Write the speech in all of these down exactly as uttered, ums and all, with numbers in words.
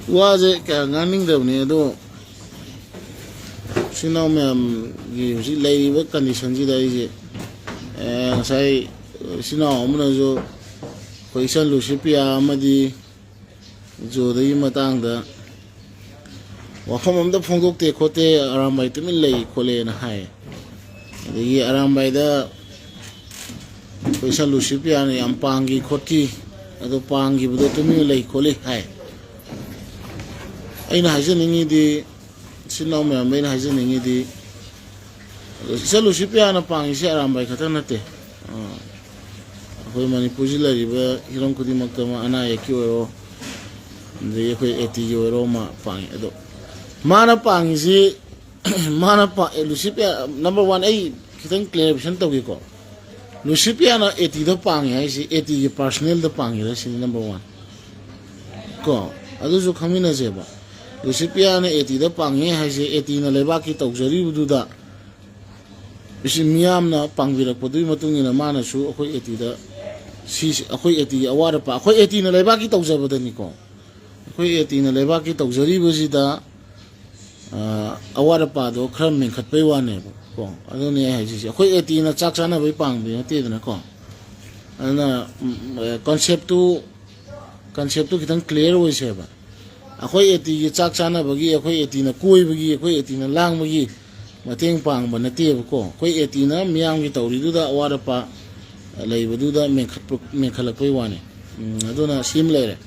ꯋꯥꯁꯦ ꯀꯌꯥ ꯉꯥꯡꯅꯤꯡꯗꯕꯅꯤ, ꯑꯗꯣ ꯏꯆꯤꯟ ꯏꯅꯥꯎ ꯃꯌꯥꯝꯒꯤ ꯍꯧꯖꯤꯛ ꯂꯩꯔꯤꯕ ꯀꯟꯗꯤꯁꯟꯁꯤꯗ ꯑꯩꯁꯦ, ꯑꯦ, ꯉꯁꯥꯏ ꯏꯆꯤꯟ ꯏꯅꯥꯎ ꯑꯃꯅꯁꯨ ꯑꯩꯈꯣꯏ ꯏꯆꯟ ꯂꯨꯁꯤꯄꯤꯌꯥ ꯑꯃꯗꯤ ꯖꯣꯗꯒꯤ ꯃꯇꯥꯡꯗ ꯋꯥꯐꯝ ꯑꯝꯇ ꯐꯣꯡꯗꯣꯛꯇꯦ ꯈꯣꯠꯇꯦ, ꯑꯔꯥꯝꯕꯥꯏ ꯇꯨꯃꯤꯟ ꯂꯩ ꯈꯣꯠꯂꯦꯅ ꯍꯥꯏ꯫ ꯑꯗꯒꯤ ꯑꯔꯥꯝꯕꯥꯏꯗ ꯑꯩꯈꯣꯏ ꯏꯆꯟ ꯂꯨꯁꯤꯄꯤꯌꯥꯅ ꯌꯥꯝ ꯄꯥꯡꯈꯤ ꯈꯣꯠꯈꯤ, ꯑꯗꯣ ꯄꯥꯡꯈꯤꯕꯗꯣ ꯇꯨꯃꯤꯟꯅ ꯂꯩ ꯈꯣꯠꯂꯤ ꯍꯥꯏ꯫ ꯑꯩꯅ ꯍꯥꯏꯖꯅꯤꯡꯉꯤꯗꯤ, ꯏꯆꯤꯟ ꯏꯅꯥꯎ ꯃꯌꯥꯝꯗ ꯑꯩꯅ ꯍꯥꯏꯖꯅꯤꯡꯉꯤꯗꯤ, ꯏꯆꯟ ꯂꯨꯁꯤꯄꯤꯌꯥꯅ ꯄꯥꯡꯉꯤꯁꯦ ꯑꯔꯥꯝꯕꯥꯏ ꯈꯛꯇ ꯅꯠꯇꯦ꯫ ꯑꯥ, ꯑꯩꯈꯣꯏ ꯃꯅꯤꯄꯨꯔꯁꯤ ꯂꯩꯔꯤꯕ ꯍꯤꯔꯝ ꯈꯨꯗꯤꯡꯃꯛꯇ, ꯃꯥ ꯑꯅꯥ ꯑꯌꯦꯛꯀꯤ ꯑꯣꯏꯔꯣ, ꯑꯗꯒꯤ ꯑꯩꯈꯣꯏ ꯑꯦꯇꯤꯒꯤ ꯑꯣꯏꯔꯣ, ꯃꯥ ꯄꯥꯡꯉꯤ꯫ ꯑꯗꯣ ꯃꯥꯅ ꯄꯥꯡꯉꯤꯁꯤ, ꯃꯥꯅ ꯄꯥ-, ꯑꯦ, ꯂꯨꯁꯤꯄꯤꯌꯥ, ꯅꯝꯕꯔ ꯋꯥꯟ, ꯑꯩ ꯈꯤꯇꯪ ꯀ꯭ꯂꯦꯔꯤꯐꯤꯀꯦꯁꯟ ꯇꯧꯒꯦꯀꯣ꯫ ꯂꯨꯁꯤꯄꯤꯌꯥꯅ ꯑꯦꯇꯤꯗ ꯄꯥꯡꯉꯤ ꯍꯥꯏꯁꯤ ꯑꯦꯇꯤꯒꯤ ꯄꯥꯔꯁꯅꯦꯜꯗ ꯄꯥꯡꯉꯤꯔ ꯁꯤꯅꯤ ꯅꯝꯕꯔ ꯋꯥꯟ꯫ ꯀꯣ, ꯑꯗꯨꯁꯨ ꯈꯪꯃꯤꯟꯅꯁꯦꯕ꯫ ꯂꯨꯁꯤꯄꯤꯌꯥꯅ ꯑꯦꯇꯤꯗ ꯄꯥꯡꯉꯦ ꯍꯥꯏꯁꯦ ꯑꯦꯇꯤꯅ ꯂꯩꯕꯥꯛꯀꯤ ꯇꯧꯖꯔꯤꯕꯗꯨꯗ ꯃꯤꯁꯤ ꯃꯤꯌꯥꯝꯅ ꯄꯥꯡꯕꯤꯔꯛꯄꯗꯨꯒꯤ ꯃꯇꯨꯡ ꯏꯟꯅ ꯃꯥꯅꯁꯨ ꯑꯩꯈꯣꯏ ꯑꯦꯇꯤꯗ ꯁꯤ, ꯑꯩꯈꯣꯏ ꯑꯦꯇꯤꯒꯤ ꯑꯋꯥꯠ ꯑꯄꯥ, ꯑꯩꯈꯣꯏ ꯑꯦꯇꯤꯅ ꯂꯩꯕꯥꯛꯀꯤ ꯇꯧꯖꯕꯗꯅꯤꯀꯣ꯫ ꯑꯩꯈꯣꯏ ꯑꯦꯇꯤꯅ ꯂꯩꯕꯥꯛꯀꯤ ꯇꯧꯖꯔꯤꯕꯁꯤꯗ, ꯑ, ꯑꯋꯥꯠ ꯑꯄꯥꯗꯣ ꯈꯔ ꯃꯦꯟꯈꯠꯄꯩ ꯋꯥꯅꯦꯕ ꯀꯣ꯫ ꯑꯗꯨꯅꯦ ꯑꯩ ꯍꯥꯏꯁꯤꯁꯦ, ꯑꯩꯈꯣꯏ ꯑꯦꯇꯤꯅ ꯆꯥꯛ ꯆꯥꯅꯕꯩ ꯄꯥꯡꯕꯗꯤ ꯅꯠꯇꯦꯗꯅꯀꯣ꯫ ꯑꯗꯨꯅ, ꯎꯝ, ꯑ, ꯀꯟꯁꯦꯞꯇꯨ, ꯀꯟꯁꯦꯞꯇꯨ ꯈꯤꯇꯪ ꯀ꯭ꯂꯤꯌꯥꯔ ꯑꯣꯏꯁꯦꯕ꯫ ꯑꯩꯈꯣꯏ ꯑꯦꯇꯤꯒꯤ ꯆꯥꯛ ꯆꯥꯅꯕꯒꯤ, ꯑꯩꯈꯣꯏ ꯑꯦꯇꯤꯅ ꯀꯣꯏꯕꯒꯤ, ꯑꯩꯈꯣꯏ ꯑꯦꯇꯤꯅ ꯂꯥꯡꯕꯒꯤ ꯃꯇꯦꯡ ꯄꯥꯡꯕ ꯅꯠꯇꯦꯕꯀꯣ꯫ ꯑꯩꯈꯣꯏ ꯑꯦꯇꯤꯅ ꯃꯤꯌꯥꯝꯒꯤ ꯇꯧꯔꯤꯗꯨꯗ, ꯑꯋꯥꯠ ꯑꯄꯥ ꯂꯩꯕꯗꯨꯗ ꯃꯦꯟꯈꯠꯄ, ꯃꯦꯟꯈꯠꯂꯛꯄꯩ ꯋꯥꯅꯤ꯫ ꯎꯝ, ꯑꯗꯨꯅ ꯁꯤꯃ ꯂꯩꯔꯦ꯫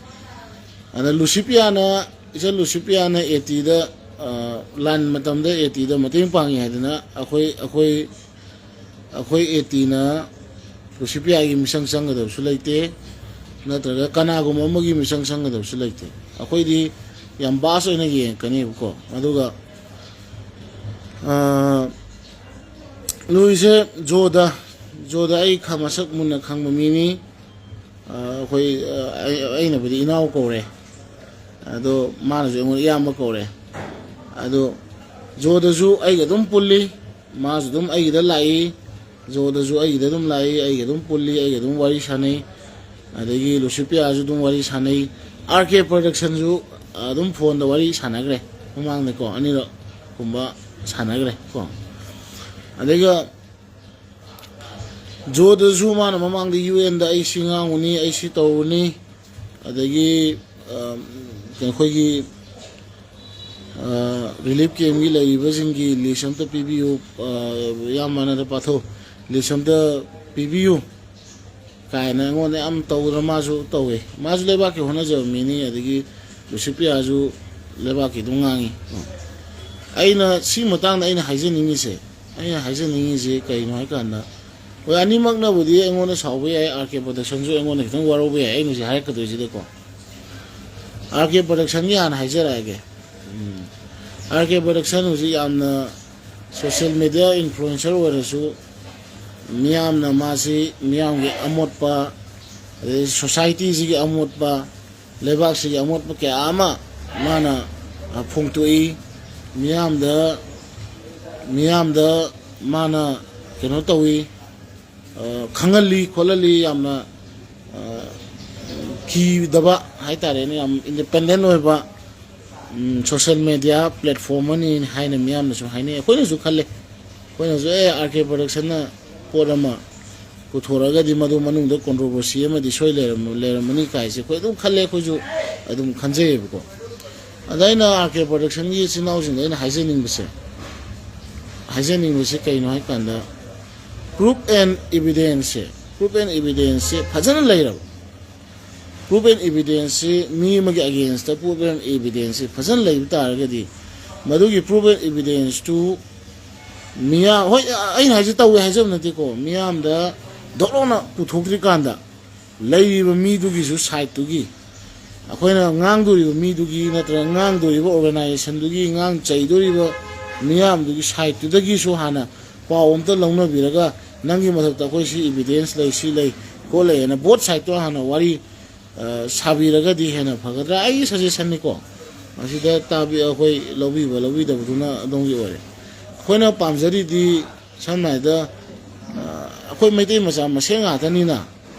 ꯑꯗ ꯂꯨꯁꯤꯄꯤꯌꯥꯅ, ꯏꯆꯟ ꯂꯨꯁꯤꯄꯤꯌꯥꯅ ꯑꯦꯇꯤꯗ, ꯑ, ꯂꯥꯟ ꯃꯇꯝꯗ ꯑꯦꯇꯤꯗ ꯃꯇꯦꯡ ꯄꯥꯡꯉꯤ ꯍꯥꯏꯗꯅ ꯑꯩꯈꯣꯏ, ꯑꯩꯈꯣꯏ, ꯑꯩꯈꯣꯏ ꯑꯦꯇꯤꯅ ꯂꯨꯁꯤꯄꯤꯌꯥꯒꯤ ꯃꯤꯆꯪ ꯆꯪꯒꯗꯕꯁꯨ ꯂꯩꯇꯦ, ꯅꯠꯇ꯭ꯔꯒ ꯀꯅꯥꯒꯨꯝꯕ ꯑꯃꯒꯤ ꯃꯤꯆꯪ ꯆꯪꯒꯗꯕꯁꯨ ꯂꯩꯇꯦ꯫ ꯑꯩꯈꯣꯏꯗꯤ ꯌꯥꯝ ꯕꯥꯁ ꯑꯣꯏꯅ ꯌꯦꯡꯉꯛꯀꯅꯦꯕꯀꯣ꯫ ꯑꯗꯨꯒ, ꯑ, ꯂꯨꯏꯁꯦ ꯖꯣꯗ, ꯖꯣꯗ ꯑꯩ ꯈ-, ꯃꯁꯛ ꯃꯨꯟꯅ ꯈꯪꯕ ꯃꯤꯅꯤ꯫ ꯑ, ꯑꯩꯈꯣꯏ, ꯑ, ꯑꯩ-, ꯑꯩꯅꯕꯨꯗꯤ ꯏꯅꯥꯎ ꯀꯧꯔꯦ, ꯑꯗꯣ ꯃꯥꯅꯁꯨ ꯑꯩꯉꯣꯟꯗ ꯏꯌꯥꯝꯕ ꯀꯧꯔꯦ꯫ ꯑꯗꯣ ꯖꯣꯗꯁꯨ ꯑꯩꯒ ꯑꯗꯨꯝ ꯄꯨꯜꯂꯤ, ꯃꯥꯁꯨ ꯑꯗꯨꯝ ꯑꯩꯒꯤꯗ ꯂꯥꯛꯏ, ꯖꯣꯗꯁꯨ ꯑꯩꯒꯤꯗ ꯑꯗꯨꯝ ꯂꯥꯛꯏ, ꯑꯩꯒ ꯑꯗꯨꯝ ꯄꯨꯜꯂꯤ, ꯑꯩꯒ ꯑꯗꯨꯝ ꯋꯥꯔꯤ ꯁꯥꯟꯅꯩ꯫ ꯑꯗꯒꯤ ꯂꯨꯁꯤꯄꯤꯌꯥꯁꯨ ꯑꯗꯨꯝ ꯋꯥꯔꯤ ꯁꯥꯟꯅꯩ꯫ ꯑꯥꯔ ꯀꯦ ꯄ꯭ꯔꯗꯛꯁꯟꯁꯨ ꯑꯗꯨꯝ ꯐꯣꯟꯗ ꯋꯥꯔꯤ ꯁꯥꯟꯅꯈ꯭ꯔꯦ ꯃꯃꯥꯡꯗꯀꯣ, ꯑꯅꯤꯔꯛ ꯀꯨꯝꯕ ꯁꯥꯟꯅꯈ꯭ꯔꯦ ꯀꯣ꯫ ꯑꯗꯨꯒ ꯖꯣꯗꯁꯨ ꯃꯥꯅ ꯃꯃꯥꯡꯗ ꯌꯨ ꯑꯦꯟꯗ "ꯑꯩ ꯁꯤ ꯉꯥꯡꯉꯨꯅꯤ, ꯑꯩ ꯁꯤ ꯇꯧꯔꯨꯅꯤ", ꯑꯗꯒꯤ ꯑꯩꯈꯣꯏꯒꯤ ꯔꯤꯂꯤꯐ ꯀꯦꯝꯒꯤ ꯂꯩꯔꯤꯕꯁꯤꯡꯒꯤ ꯂꯤꯁ ꯑꯝꯇ ꯄꯤꯕꯤꯌꯨ, ꯏꯌꯥꯝꯕꯅꯗ ꯄꯥꯊꯧ, ꯂꯤꯁ ꯑꯝꯇ ꯄꯤꯕꯤꯌꯨ ꯀꯥꯏꯅ ꯑꯩꯉꯣꯟꯗ ꯌꯥꯝ ꯇꯧꯗꯅ ꯃꯥꯁꯨ ꯇꯧꯋꯦ꯫ ꯃꯥꯁꯨ ꯂꯩꯕꯥꯛꯀꯤ ꯍꯣꯠꯅꯖꯕ ꯃꯤꯅꯤ, ꯑꯗꯒꯤ ꯂꯨꯁꯤꯄꯤꯌꯥꯁꯨ ꯂꯩꯕꯥꯛꯀꯤ ꯑꯗꯨꯝ ꯉꯥꯡꯉꯤ꯫ ꯑꯩꯅ ꯁꯤ ꯃꯇꯥꯡꯗ ꯑꯩꯅ ꯍꯥꯏꯖꯅꯤꯡꯉꯤꯁꯦ, ꯑꯩꯅ ꯍꯥꯏꯖꯅꯤꯡꯉꯤꯁꯦ ꯀꯩꯅꯣ ꯍꯥꯏꯀꯥꯟꯗ, ꯍꯣꯏ, ꯑꯅꯤꯃꯛꯅꯕꯨꯗꯤ ꯑꯩꯉꯣꯟꯗ ꯁꯥꯎꯕ ꯌꯥꯏ, ꯑꯥꯔ ꯀꯦ ꯄ꯭ꯔꯗꯛꯁꯟꯁꯨ ꯑꯩꯉꯣꯟꯗ ꯈꯤꯇꯪ ꯋꯥꯔꯧꯕ ꯌꯥꯏ꯫ ꯑꯩꯅ ꯍꯧꯖꯤꯛ ꯍꯥꯏꯔꯛꯀꯗꯣꯏꯁꯤꯗꯀꯣ, ꯑꯥꯔ ꯀꯦ ꯄ꯭ꯔꯗꯛꯁꯟꯒꯤ ꯍꯥꯟꯅ ꯍꯥꯏꯖꯔꯛꯑꯒꯦ꯫ ꯎꯝ꯫ ꯑꯥꯔ ꯀꯦ ꯄ꯭ꯔꯗꯛꯁꯟ ꯍꯧꯖꯤꯛ ꯌꯥꯝꯅ ꯁꯣꯁꯤꯌꯦꯜ ꯃꯦꯗꯤꯌꯥ ꯏꯟꯐ꯭ꯂꯨꯌꯦꯟꯁꯔ ꯑꯣꯏꯔꯁꯨ, ꯃꯤꯌꯥꯝꯅ ꯃꯥꯁꯤ ꯃꯤꯌꯥꯝꯒꯤ ꯑꯃꯣꯠꯄ, ꯑꯗꯩ ꯁꯣꯁꯥꯏꯇꯤꯁꯤꯒꯤ ꯑꯃꯣꯠꯄ, ꯂꯩꯕꯥꯛꯁꯤꯒꯤ ꯑꯃꯣꯠꯄ ꯀꯌꯥ ꯑꯃ ꯃꯥꯅ, ꯑ, ꯐꯣꯡꯗꯣꯛꯏ꯫ ꯃꯤꯌꯥꯝꯗ, ꯃꯤꯌꯥꯝꯗ ꯃꯥꯅ ꯀꯩꯅꯣ ꯇꯧꯏ, ꯑ, ꯈꯪꯍꯜꯂꯤ ꯈꯣꯠꯍꯜꯂꯤ, ꯌꯥꯝꯅ, ꯑ, ꯀꯤꯗꯕ ꯍꯥꯏꯇꯥꯔꯦꯅꯦ, ꯌꯥꯝ ꯏꯟꯗꯤꯄꯦꯟꯗꯦꯟ ꯑꯣꯏꯕ, ꯎꯝ, ꯁꯣꯁꯤꯌꯦꯜ ꯃꯦꯗꯤꯌꯥ ꯄ꯭ꯂꯦꯠꯐꯣꯝ ꯑꯃꯅꯤ ꯍꯥꯏꯅ ꯃꯤꯌꯥꯝꯅꯁꯨ ꯍꯥꯏꯅꯩ, ꯑꯩꯈꯣꯏꯅꯁꯨ ꯈꯜꯂꯦ꯫ ꯑꯩꯈꯣꯏꯅꯁꯨ, "ꯑꯦ, ꯑꯥꯔ ꯀꯦ ꯄ꯭ꯔꯗꯛꯁꯟꯅ ꯄꯣꯠ ꯑꯃ ꯄꯨꯊꯣꯔꯛꯑꯒꯗꯤ ꯃꯗꯨ ꯃꯅꯨꯡꯗ ꯀꯣꯟꯇ꯭ꯔꯣꯚꯔꯁꯤ ꯑꯃꯗꯤ ꯁꯣꯏ ꯂꯩꯔꯝ-, ꯂꯩꯔꯝꯃꯅꯤ" ꯀꯥꯏꯁꯦ ꯑꯩꯈꯣꯏ ꯑꯗꯨꯝ ꯈꯜꯂꯦ, ꯑꯩꯈꯣꯏꯁꯨ ꯑꯗꯨꯝ ꯈꯟꯖꯩꯌꯦꯕꯀꯣ꯫ ꯑꯗ ꯑꯩꯅ ꯑꯥꯔ ꯀꯦ ꯄ꯭ꯔꯗꯛꯁꯟꯒꯤ ꯏꯆꯤꯟ ꯏꯅꯥꯎꯁꯤꯡꯗ ꯑꯩꯅ ꯍꯥꯏꯖꯅꯤꯡꯕꯁꯦ, ꯍꯥꯏꯖꯅꯤꯡꯕꯁꯦ ꯀꯩꯅꯣ ꯍꯥꯏꯀꯥꯟꯗ, proof and evidence say, proof and evidence ꯁꯦ ꯐꯖꯅ ꯂꯩꯔꯕ, proof and evidence ꯁꯤ ꯃꯤ ꯑꯃꯒꯤ against ꯇ proof and evidence ꯁꯤ ꯐꯖꯅ ꯂꯩꯕ ꯇꯥꯔꯒꯗꯤ, ꯃꯗꯨꯒꯤ proof and evidence ꯇꯨ ꯃꯤꯌꯥꯝ, ꯍꯣꯏ, ꯑꯩꯅ ꯍꯥꯏꯁꯦ ꯇꯧꯋꯦ ꯍꯥꯏꯖꯕ ꯅꯠꯇꯦꯀꯣ, ꯃꯤꯌꯥꯝꯗ ꯗꯣꯛ ꯂꯥꯎꯅ ꯄꯨꯊꯣꯛꯇ꯭ꯔꯤꯀꯥꯟꯗ ꯂꯩꯔꯤꯕ ꯃꯤꯗꯨꯒꯤꯁꯨ side ꯇꯨꯒꯤ, ꯑꯩꯈꯣꯏꯅ ꯉꯥꯡꯗꯣꯔꯤꯕ ꯃꯤꯗꯨꯒꯤ ꯅꯠꯇ꯭ꯔꯒ ꯉꯥꯡꯗꯣꯔꯤꯕ organization ꯗꯨꯒꯤ, ꯉꯥꯡ ꯆꯩꯗꯣꯔꯤꯕ ꯃꯤꯌꯥꯝꯗꯨꯒꯤ side ꯇꯨꯗꯒꯤꯁꯨ ꯍꯥꯟꯅ ꯄꯥꯎ ꯑꯝꯇ ꯂꯧꯅꯕꯤꯔꯒ, "ꯅꯪꯒꯤ ꯃꯊꯛꯇ ꯑꯩꯈꯣꯏ ꯁꯤ evidence ꯂꯩ, ꯁꯤ ꯂꯩ, ꯈꯣꯠꯂꯦꯅ" both side ꯇꯣ ꯍꯥꯟꯅ ꯋꯥꯔꯤ, ꯑ, ꯁꯥꯕꯤꯔꯒꯗꯤ ꯍꯦꯟꯅ ꯐꯒꯗ꯭ꯔꯥ? ꯑꯩꯒꯤ suggestion ꯅꯤꯀꯣ꯫ ꯃꯁꯤꯗ ꯇꯥꯕꯤ-, ꯑꯩꯈꯣꯏ ꯂꯧꯕꯤꯕ ꯂꯧꯕꯤꯗꯕꯗꯨꯅ ꯑꯗꯣꯝꯒꯤ ꯑꯣꯏꯔꯦ꯫ ꯑꯩꯈꯣꯏꯅ ꯄꯥꯝꯖꯔꯤꯗꯤ ꯁꯝꯅ ꯍꯥꯏꯗ, ꯑ, ꯑꯩꯈꯣꯏ ꯃꯩꯇꯩ ꯃꯆꯥ ꯃꯁꯦꯟ ꯉꯥꯛꯇꯅꯤꯅ,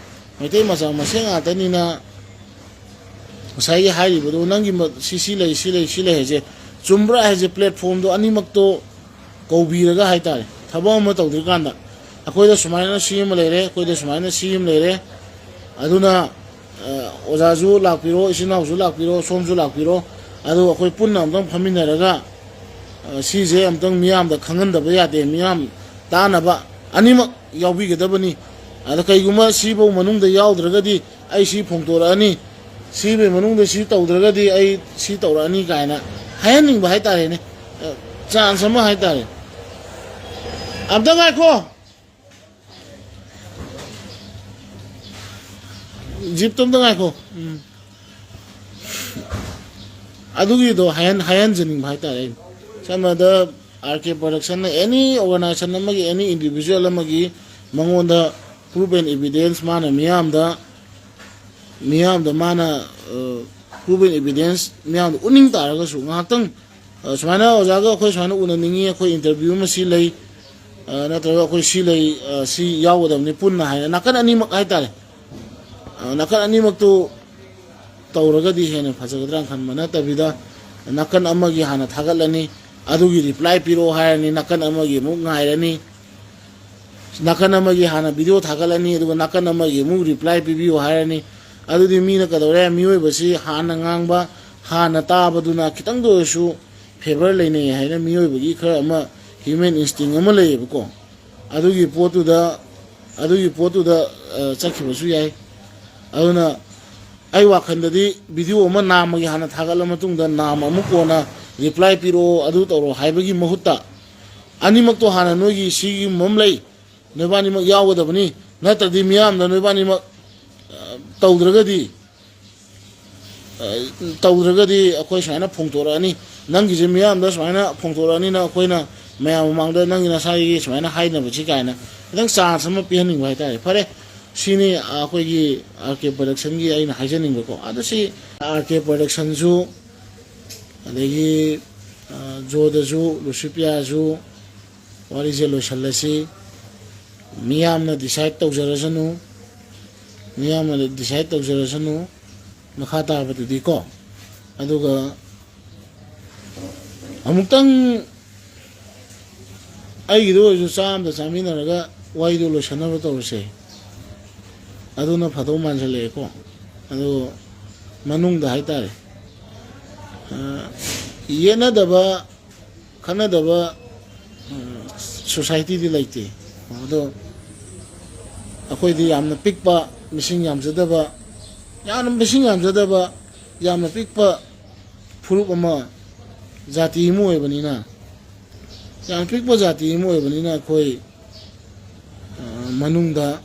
ꯃꯩꯇꯩ ꯃꯆꯥ ꯃꯁꯦꯟ ꯉꯥꯛꯇꯅꯤꯅ, ꯉꯁꯥꯏꯒꯤ ꯍꯥꯏꯔꯤꯕꯗꯣ, ꯅꯪꯒꯤ ꯃ-, ꯁꯤ, ꯁꯤ ꯂꯩ, ꯁꯤ ꯂꯩ, ꯁꯤ ꯂꯩ ꯍꯥꯏꯁꯦ ꯆꯨꯝꯕ꯭ꯔꯥ ꯍꯥꯏꯁꯦ ꯄ꯭ꯂꯦꯠꯐꯣꯝꯗꯣ ꯑꯅꯤꯃꯛꯇꯣ ꯀꯧꯕꯤꯔꯒ ꯍꯥꯏꯇꯥꯔꯦ, ꯊꯕꯛ ꯑꯃ ꯇꯧꯗ꯭ꯔꯤꯀꯥꯟꯗ ꯑꯩꯈꯣꯏꯗ ꯁꯨꯃꯥꯏꯅ ꯁꯤ ꯑꯃ ꯂꯩꯔꯦ, ꯑꯩꯈꯣꯏꯗ ꯁꯨꯃꯥꯏꯅ ꯁꯤ ꯑꯃ ꯂꯩꯔꯦ, ꯑꯗꯨꯅ, ꯑ, ꯑꯣꯖꯥꯁꯨ ꯂꯥꯛꯄꯤꯔꯣ, ꯏꯆꯤꯟ ꯏꯅꯥꯎꯁꯨ ꯂꯥꯛꯄꯤꯔꯣ, ꯁꯣꯝꯁꯨ ꯂꯥꯛꯄꯤꯔꯣ, ꯑꯗꯨ ꯑꯩꯈꯣꯏ ꯄꯨꯟꯅ ꯑꯝꯇꯪ ꯐꯝꯃꯤꯟꯅꯔꯒ, ꯑ, ꯁꯤꯁꯦ ꯑꯝꯇꯪ ꯃꯤꯌꯥꯝꯗ ꯈꯪꯍꯟꯗꯕ ꯌꯥꯗꯦ, ꯃꯤꯌꯥꯝ ꯇꯥꯅꯕ ꯑꯅꯤꯃꯛ ꯌꯥꯎꯕꯤꯒꯗꯕꯅꯤ꯫ ꯑꯗ ꯀꯩꯒꯨꯝꯕ ꯁꯤꯐꯧ ꯃꯅꯨꯡꯗ ꯌꯥꯎꯗ꯭ꯔꯒꯗꯤ ꯑꯩ ꯁꯤ ꯐꯣꯡꯗꯣꯔꯛꯑꯅꯤ, ꯁꯤꯕꯩ ꯃꯅꯨꯡꯗ ꯁꯤ ꯇꯧꯗ꯭ꯔꯒꯗꯤ ꯑꯩ ꯁꯤ ꯇꯧꯔꯛꯑꯅꯤ ꯀꯥꯏꯅ ꯍꯥꯏꯍꯟꯅꯤꯡꯕ ꯍꯥꯏꯇꯥꯔꯦꯅꯦ꯫ ꯆꯥꯟꯁ ꯑꯃ ꯍꯥꯏꯇꯥꯔꯦ꯫ ꯑꯝꯇ ꯉꯥꯏꯈꯣ, ꯖꯤꯞꯇꯣ ꯑꯝꯇ ꯉꯥꯏꯈꯣ꯫ ꯎꯝ꯫ ꯑꯗꯨꯒꯤꯗꯣ ꯍꯥꯏꯍꯟ-, ꯍꯥꯏꯍꯟꯖꯅꯤꯡꯕ ꯍꯥꯏꯇꯥꯔꯦ ꯑꯩꯅ꯫ ꯁꯝꯅ ꯍꯥꯏꯔꯕꯗ, ꯑꯥꯔ ꯀꯦ ꯄ꯭ꯔꯗꯛꯁꯟꯅ ꯑꯦꯅꯤ ꯑꯣꯔꯒꯅꯥꯏꯖꯦꯁꯟ ꯑꯃꯒꯤ, ꯑꯦꯅꯤ ꯏꯟꯗꯤꯕꯤꯖꯨꯋꯦꯜ ꯑꯃꯒꯤ ꯃꯉꯣꯟꯗ ꯄ꯭ꯔꯨꯐ ꯑꯦꯟ ꯏꯕꯤꯗꯦꯟꯁ ꯃꯥꯅ ꯃꯤꯌꯥꯝꯗ, ꯃꯤꯌꯥꯝꯗ ꯃꯥꯅ, ꯑ, ꯄ꯭ꯔꯨꯐ ꯑꯦꯟ ꯏꯕꯤꯗꯦꯟꯁ ꯃꯤꯌꯥꯝꯗ ꯎꯠꯅꯤꯡ ꯇꯥꯔꯒꯁꯨ ꯉꯥꯏꯍꯥꯛꯇꯪ, ꯑ, ꯁꯨꯃꯥꯏꯅ ꯑꯣꯖꯥꯒ ꯑꯩꯈꯣꯏ ꯁꯨꯃꯥꯏꯅ ꯎꯅꯅꯤꯡꯉꯤ, ꯑꯩꯈꯣꯏ ꯏꯟꯇꯔꯚ꯭ꯌꯨ ꯑꯃ ꯁꯤ ꯂꯩ, ꯑ, ꯅꯠꯇ꯭ꯔꯒ ꯑꯩꯈꯣꯏ ꯁꯤ ꯂꯩ, ꯑ, ꯁꯤ ꯌꯥꯎꯒꯗꯕꯅꯤ ꯄꯨꯟꯅ ꯍꯥꯏꯅ ꯅꯥꯀꯟ ꯑꯅꯤꯃꯛ ꯍꯥꯏꯇꯥꯔꯦ꯫ ꯑ, ꯅꯥꯀꯟ ꯑꯅꯤꯃꯛꯇꯨ ꯇꯧꯔꯒꯗꯤ ꯍꯦꯟꯅ ꯐꯖꯒꯗ꯭ꯔꯥꯅ ꯈꯟꯕ ꯅꯠꯇꯕꯤꯗ, ꯅꯥꯀꯟ ꯑꯃꯒꯤ ꯍꯥꯟꯅ ꯊꯥꯒꯠꯂꯅꯤ, ꯑꯗꯨꯒꯤ ꯔꯤꯄ꯭ꯂꯥꯏ ꯄꯤꯔꯛꯑꯣ ꯍꯥꯏꯔꯅꯤ, ꯅꯥꯀꯟ ꯑꯃꯒꯤ ꯑꯃꯨꯛ ꯉꯥꯏꯔꯅꯤ, ꯅꯥꯀꯟ ꯑꯃꯒꯤ ꯍꯥꯟꯅ ꯚꯤꯗꯤꯑꯣ ꯊꯥꯒꯠꯂꯅꯤ, ꯑꯗꯨꯒ ꯅꯥꯀꯟ ꯑꯃꯒꯤ ꯑꯃꯨꯛ ꯔꯤꯄ꯭ꯂꯥꯏ ꯄꯤꯕꯤꯌꯨ ꯍꯥꯏꯔꯅꯤ꯫ ꯑꯗꯨꯗꯤ ꯃꯤꯅ ꯀꯩꯗꯧꯔꯦ? ꯃꯤꯑꯣꯏꯕꯁꯤ ꯍꯥꯟꯅ ꯉꯥꯡꯕ, ꯍꯥꯟꯅ ꯇꯥꯕꯗꯨꯅ ꯈꯤꯇꯪꯗ ꯑꯣꯏꯔꯁꯨ ꯐꯦꯚꯔ ꯂꯩꯅꯩ ꯍꯥꯏꯅ ꯃꯤꯑꯣꯏꯕꯒꯤ ꯈꯔ ꯑꯃ ꯍ꯭ꯌꯨꯃꯦꯟ ꯏꯟꯁꯇꯤꯡ ꯑꯃ ꯂꯩꯌꯦꯕꯀꯣ꯫ ꯑꯗꯨꯒꯤ ꯄꯣꯠꯇꯨꯗ, ꯑꯗꯨꯒꯤ ꯄꯣꯠꯇꯨꯗ, ꯑ, ꯆꯠꯈꯤꯕꯁꯨ ꯌꯥꯏ꯫ ꯑꯗꯨꯅ ꯑꯩ ꯋꯥꯈꯜꯗꯗꯤ ꯚꯤꯗꯤꯑꯣ ꯑꯃ ꯅꯥꯝꯃꯒꯤ ꯍꯥꯟꯅ ꯊꯥꯒꯠꯂ ꯃꯇꯨꯡꯗ ꯅꯥꯝꯃ ꯑꯃꯨꯛ ꯀꯣꯟꯅ ꯔꯤꯄ꯭ꯂꯥꯏ ꯄꯤꯔꯛꯑꯣ, ꯑꯗꯨ ꯇꯧꯔꯣ ꯍꯥꯏꯕꯒꯤ ꯃꯍꯨꯠꯇ, ꯑꯅꯤꯃꯛꯇꯣ ꯍꯥꯟꯅ ꯅꯣꯏꯒꯤ ꯁꯤꯒꯨꯝꯕ ꯑꯃ ꯂꯩ, ꯅꯣꯏꯕꯥꯅꯤꯃꯛ ꯌꯥꯎꯒꯗꯕꯅꯤ, ꯅꯠꯇ꯭ꯔꯗꯤ ꯃꯤꯌꯥꯝꯅ ꯅꯣꯏꯕꯥꯅꯤꯃꯛ, ꯑ, ꯇꯧꯗ꯭ꯔꯒꯗꯤ, ꯑ, ꯇꯧꯗ꯭ꯔꯒꯗꯤ ꯑꯩꯈꯣꯏ ꯁꯨꯃꯥꯏꯅ ꯐꯣꯡꯗꯣꯔꯛꯑꯅꯤ, ꯅꯪꯒꯤꯁꯦ ꯃꯤꯌꯥꯝꯗ ꯁꯨꯃꯥꯏꯅ ꯐꯣꯡꯗꯣꯔꯛꯑꯅꯤꯅ ꯑꯩꯈꯣꯏꯅ ꯃꯌꯥꯝ ꯃꯃꯥꯡꯗ ꯅꯪꯒꯤ ꯅꯁꯥꯒꯤ ꯁꯨꯃꯥꯏꯅ ꯍꯥꯏꯅꯕꯁꯤ ꯀꯥꯏꯅ ꯈꯤꯇꯪ ꯆꯥꯟꯁ ꯑꯃ ꯄꯤꯍꯟꯅꯤꯡꯕ ꯍꯥꯏꯇꯥꯔꯦ꯫ ꯐꯔꯦ, ꯁꯤꯅꯤ ꯑꯩꯈꯣꯏꯒꯤ ꯑꯥꯔ ꯀꯦ ꯄ꯭ꯔꯗꯛꯁꯟꯒꯤ ꯑꯩꯅ ꯍꯥꯏꯖꯅꯤꯡꯕꯀꯣ꯫ ꯑꯗꯣ ꯁꯤ ꯑꯥꯔ ꯀꯦ ꯄ꯭ꯔꯗꯛꯁꯟꯁꯨ, ꯑꯗꯒꯤ, ꯑ, ꯖꯣꯗꯁꯨ, ꯂꯨꯁꯤꯄꯤꯌꯥꯁꯨ, ꯋꯥꯔꯤꯁꯦ ꯂꯣꯏꯁꯤꯜꯂꯁꯤ꯫ ꯃꯤꯌꯥꯝꯅ ꯗꯤꯁꯥꯏꯠ ꯇꯧꯖꯔꯁꯅꯨ, ꯃꯤꯌꯥꯝꯅ ꯗꯤꯁꯥꯏꯠ ꯇꯧꯖꯔꯁꯅꯨ꯫ ꯃꯈꯥ ꯇꯥꯕꯗꯗꯤꯀꯣ꯫ ꯑꯗꯨꯒ ꯑꯃꯨꯛꯇꯪ ꯑꯩꯒꯤꯗ ꯑꯣꯏꯔꯁꯨ ꯆꯥ ꯑꯝꯗ ꯆꯥꯃꯤꯟꯅꯔꯒ ꯋꯥꯔꯤꯗꯣ ꯂꯣꯏꯁꯟꯅꯕ ꯇꯧꯔꯁꯦ꯫ ꯑꯗꯨꯅ ꯐꯗꯧ ꯃꯥꯟꯁꯤꯜꯂꯛꯑꯦꯀꯣ꯫ ꯑꯗꯨ ꯃꯅꯨꯡꯗ ꯍꯥꯏꯇꯥꯔꯦ, ꯑ, ꯌꯦꯠꯅꯗꯕ, ꯈꯠꯅꯗꯕ, ꯑ, ꯁꯣꯁꯥꯏꯇꯤꯗꯤ ꯂꯩꯇꯦ꯫ ꯑꯗꯣ ꯑꯩꯈꯣꯏꯗꯤ ꯌꯥꯝꯅ ꯄꯤꯛꯄ, ꯃꯤꯁꯤꯡ ꯌꯥꯝꯖꯗꯕ, ꯌꯥꯝꯅ ꯃꯤꯁꯤꯡ ꯌꯥꯝꯖꯗꯕ, ꯌꯥꯝꯅ ꯄꯤꯛꯄ ꯐꯨꯔꯨꯞ ꯑꯃ, ꯖꯥꯇꯤ ꯑꯃ ꯑꯣꯏꯕꯅꯤꯅ, ꯌꯥꯝ ꯄꯤꯛꯄ ꯖꯥꯇꯤ ꯑꯃ ꯑꯣꯏꯕꯅꯤꯅ ꯑꯩꯈꯣꯏ, ꯑ, ꯃꯅꯨꯡꯗ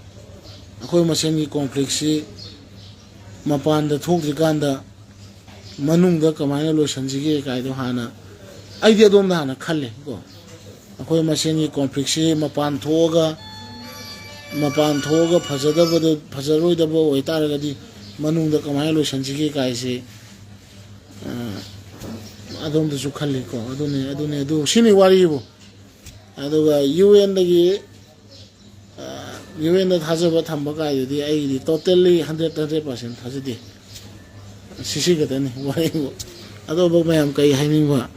ꯑꯩꯈꯣꯏ ꯃꯁꯦꯟꯒꯤ ꯀꯣꯟꯐ꯭ꯂꯤꯛꯁꯤ ꯃꯄꯥꯟꯗ ꯊꯣꯛꯇ꯭ꯔꯤꯀꯥꯟꯗ ꯃꯅꯨꯡꯗ ꯀꯃꯥꯏꯅ ꯂꯣꯏꯁꯤꯟꯁꯤꯒꯦ ꯀꯥꯏꯗꯣ ꯍꯥꯟꯅ, ꯑꯩꯗꯤ ꯑꯗꯣꯝꯗ ꯍꯥꯟꯅ ꯈꯜꯂꯦ ꯀꯣ꯫ ꯑꯩꯈꯣꯏ ꯃꯁꯦꯟꯒꯤ ꯀꯣꯟꯐ꯭ꯂꯤꯛꯁꯤ ꯃꯄꯥꯟ ꯊꯣꯛꯑꯒ, ꯃꯄꯥꯟ ꯊꯣꯛꯑꯒ ꯐꯖꯗꯕꯗꯣ, ꯐꯖꯔꯣꯏꯗꯕ ꯑꯣꯏꯇꯥꯔꯒꯗꯤ ꯃꯅꯨꯡꯗ ꯀꯃꯥꯏꯅ ꯂꯣꯏꯁꯤꯟꯁꯤꯒꯦ ꯀꯥꯏꯁꯦ, ꯑ, ꯑꯗꯣꯝꯗꯁꯨ ꯈꯜꯂꯤꯀꯣ꯫ ꯑꯗꯨꯅꯤ, ꯑꯗꯨꯅꯤ, ꯑꯗꯨ ꯁꯤꯅꯤ ꯋꯥꯔꯤꯕꯨ꯫ ꯑꯗꯨꯒ ꯌꯨ ꯑꯦꯟꯗꯒꯤ, ꯑ, ꯌꯨ ꯑꯦꯟꯗ ꯊꯥꯖꯕ ꯊꯝꯕ ꯀꯥꯏꯗꯨꯗꯤ ꯑꯩꯒꯤꯗꯤ totally hundred, hundred percent ꯊꯥꯖꯗꯦ꯫ ꯁꯤꯁꯤ ꯈꯛꯇꯅꯤ ꯋꯥꯔꯤꯕꯨ꯫ ꯑꯇꯣꯞꯄ ꯃꯌꯥꯝ ꯀꯩ ꯍꯥꯏꯅꯤꯡꯕ?